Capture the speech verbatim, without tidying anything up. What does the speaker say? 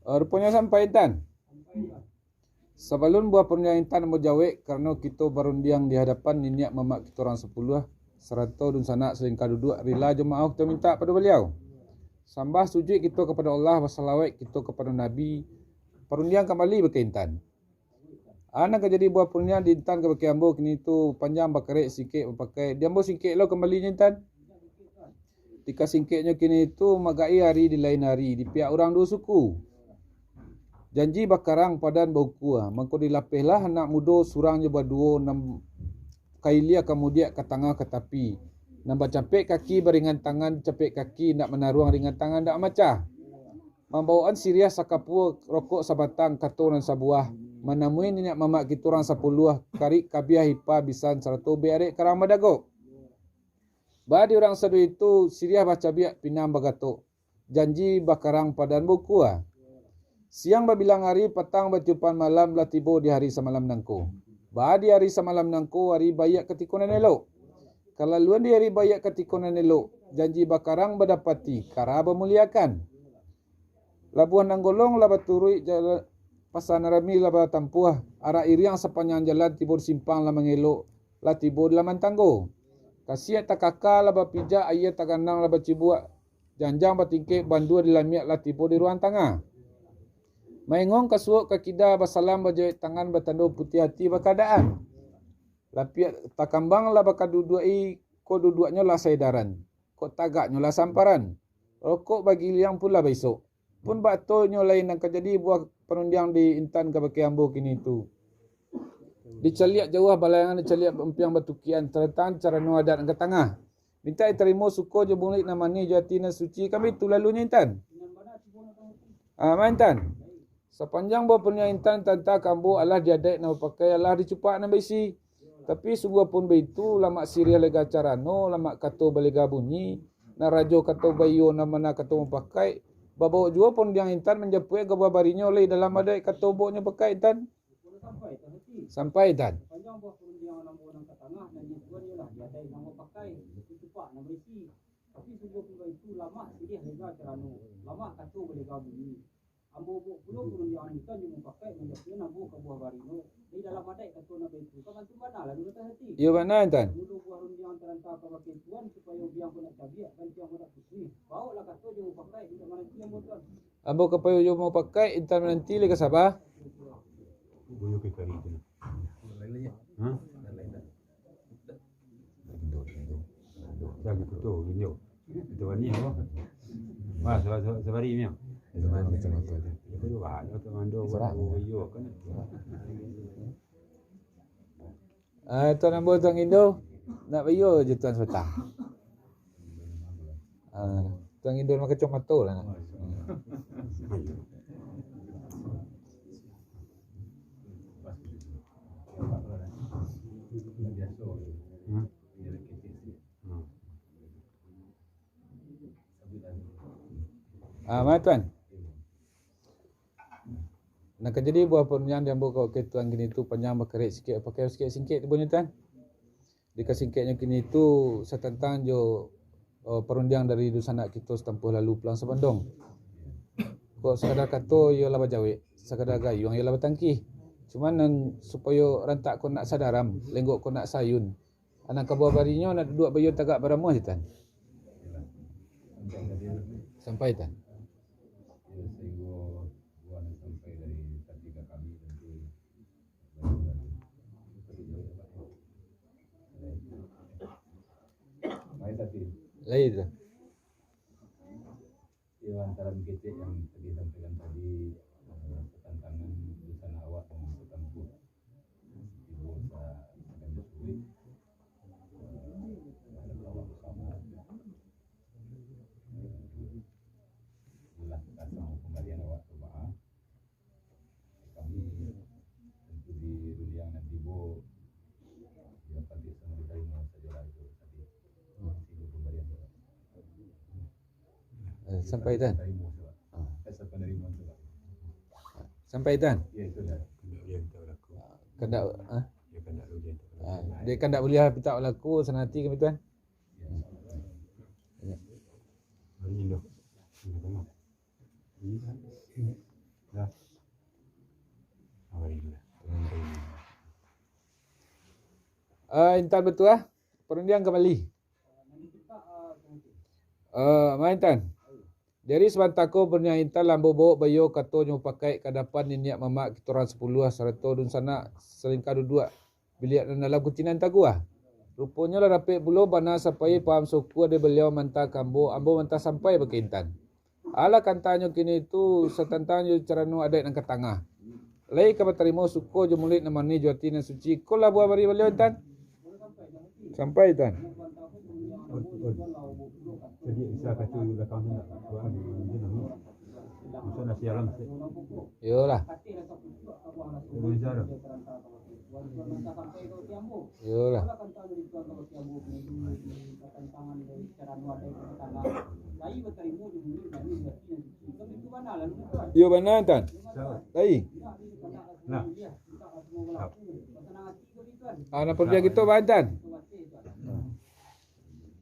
Ah, ruponyo sampai, Intan. Sabalun buah parundiangan Intan ambo jawek, karano kito barundiang di hadapan niniak mamak kito urang sapuluah, sarato dunsanak salingka duduak, rila jo maoh kito mintak pado Baliau. Sambah sujuik kito kapado Allah, basalawek kito kapado Nabi, parundiang kambali bakeh Intan. A nan ka jadi buah parundiangan di Intan kabakeh ambo kini tu, panjang bakarek, singkek bapakaik. Di ambo singkek lo kambalinyo, Intan. Tika singkeknyo kini tu, magak-i ari di lain ari, di pihak urang duo suku. Janji bakarang, padan baukua, mangko dilapehlah anak mudo surang jo baduo, nan ka ilia ka mudiak, ka tangah ka tapi, nan bacapek kaki baringan tangan, capek kaki indak manaruang, ringan tangan indak mamacah. Mambaokan siriah sakapua, rokok sabatang, kato nan sabuah, manamui niniak mamak kito urang sapuluah, karik kabiah ipa bisan sarato biarek karang badagok. Baa di urang sado itu, siriah bacabiak, pinang bagatok, janji bakarang, padan baukua. Siang babilang ari, patang batiupan malam, lah tibo di hari samalam nangko. Baa di hari samalam nangko, ari baiak katiko nan elok. Kalaluan di ari baiak katiko nan elok, janji bakarang badapati, kara bamuliakan. Labuah Nanggolong lah baturuik, jala-, Pasa Nan Rami lah batampuah, arak iriang sapanjang jalan, tibo di simpang lah mangelok, lah tibo di laman tanggo. Kasiak takaka lah bapijak, aia taganang lah bacibuak, janjang batingkek, bandua di lamiak, lah tibo di ruang tangah. Maengong ka suok ka kida, basalam bajawek tangan, batando putiah ati bakaadaan. Lapiak takambang lah bakaduduak-i, kok duduaknyo lah saedaran, kok tagaknyo lah samparan. Rokok bagiliang pun lah baisok. Pun baa tu nyo lai nan ka jadi buah parundiang di Intan kabakeh ambo kini tu. Dicaliak jauah balayangan, dicaliak ampiang batukian, tarantangan carano adat nan ka tangah. Mintak ditarimo suko jo muluik nan manih, jo ati nan suci, kan baitu lalunyo, Intan? Ah, ma, Intan? Sapanjang buah parundiangan Intan tantang ka ambo, alah di adaik nan bapakai, alah di cupak nan baisi. Tapi sungguahpun baitu, lamak siriah lega carano, lamak kato balega bunyi, nan rajo kato baiyo, nan bana kato bapakaik, babaok juo parundiangan Intan manjapuik gabuah barinyo lai dalam adaik kato baoknyo pakaik, Intan. Sampai, Intan. Panjang buah parundiangan ambo nan ka tangah, nan di tuan iyolah di adaik nan bapakai, di cupak nan baisi. Tapi sungguahpun baitu, lamak siriah lega carano, lamak kato balega bunyi. Ambo baok pulo parundiangan Intan jo mupakaik manjapuik ambo gabuah barinyo. Di dalam adaik kato nan baitu, ka mantun bana lah dulu hati. Iyo bana, Intan. Mulo buah rundiang taranta kabakeh tuan, supayo biang ko nak cabiak, gantiang ko nak putuih. Baoklah kato jo mupakaik, indak mananti ambo tuan. Ambo ka payo jo mupakaik, Intan mananti lai ka saba. Buyo ke kari tu. Ha? Dah gitu tu, ginjo. Itu bani apa? Wah, sa-, sa-, sabari ni. Itu bani kacamata tu. Itu dua, ada tu mando, iyo kan. Ah, tuan ambo, Tuan Indo, nak bayo je tuan sepatah. Ah, Tuan Indo makacomato lah nak. Hmm. Ah, ma tuan. Nan ka jadi buah parundiangan di ambo ka wakil tuan kini tu panjang bakarek sikek, pakai sikek singkek tu bunyo tuan. Di kasingkeknyo kini tu satantang jo, eh, parundiang dari dunsanak kito satampuah lalu pulang sabandong. Kok sakadar kato iyo lah bajawek, sakadar gayuang iyo lah batangkih. Cuman nan supayo rantak ko nak sadaram, lenggok ko nak sayun, anak kabuah barinyo nak duduak bayo tagak baramuah je, Tan. Sampai, Tan. Lai, Tan. Iyo, antaro kecek yang tadi sampaikan tadi, eh, pertentangan busana awak dengan sekampuh. Ibu sa-, sakali sulit, eh, terhadap awak bersama. Eh, jelas rasa pembalian awak tu, Pak. Kami tentu di rundiang nan tibo, ya, pati samo ditarimo sajolah itu tadi. Siko pambarian. Eh, sampai, Tan. Tarimo sajolah. Ah. Rasa panarimoan sajolah. Sampai, Tan. Ya, itu dah. Kandak, ah? Ya, kandak. Ah, dia kandak buliah mintak balaku, sanang ati kami, Tuan. Ya. Ya. Hari indah. Indah tengah. Ini kan. Ah, intan batua, ah. Parundiang kambali. Ah, ma intan. Jadi sabanta ko parundiang intan lah ambo bawok baiyo kato jo mupakaik ka adapan niniak mamak kito urang sapuluah sarato dunsanak salingka duduak biliak nan dalam kucinan taguah. Ruponyo lah dapek pulo bana sampai paham sukua dari baliau manta ka ambo, ambo manta sampai bak intan. Alah kantanyo kini tu satantang jo carano adaik nan ka tangah. Lai ka batarimo suko jo muluik nan manih jo ati nan suci, ko lah buah bari baliau intan. Sampai intan. Iyolah. Iyolah. Iyo bana intan. Lai. Nah. Ah, nan parudiang kito bana intan.